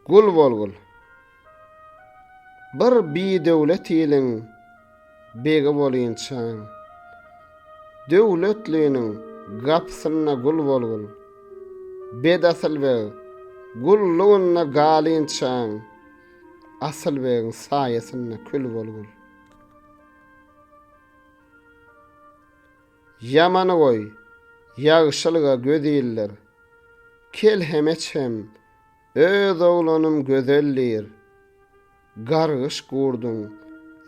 Gul bolgul. Bir bidöwlet iliň begi bolynçaň, Döwletliniň gapysynda gul bolgul. Bedasyl beg, gullugynda galynçaň, Asyl begiň saýasynda kül bolgul. Ýamany goý, ýagşylyga göz ildir. Kelhemeç hem Öz oglanym gözel diýr. Gargyş gurduň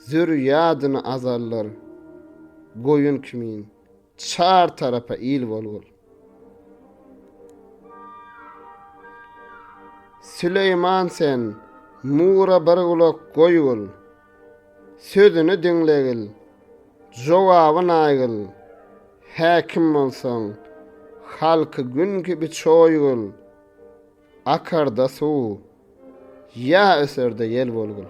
zürýadyny azaldyr. Goýun kimin çar tarapa il bolgul. Süleýman sen mura bir gulak goýgul. Sözüni diňlegil, jogabyn aýgyl. Häkim bolsaň, halky gün kibi çoýgul. Akarda suw, ýa öserde ýel bolgul.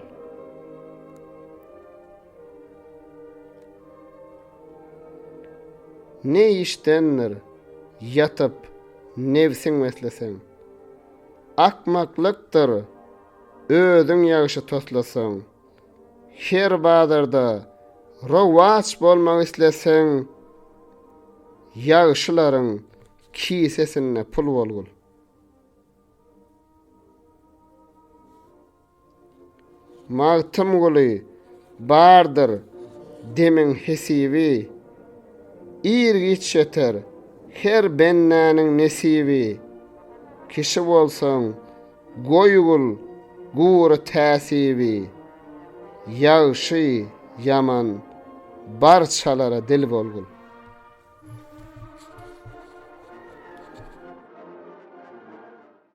Ne işdendir, ýatyp, nebsiň besleseň. Akmaklykdyr, özüň ýagşy toslasaň. Her bazarda rowaç bolmak isleseň, ýagşylaryň kisesinde pul bolgul. Magtymguly, bardyr demiň hesibi, Ir-giç ýeter her bendäniň nesibi. Kişi bolsaň, goýgul gury täsibi, Ýagşy, ýaman barçalara dil bolgul.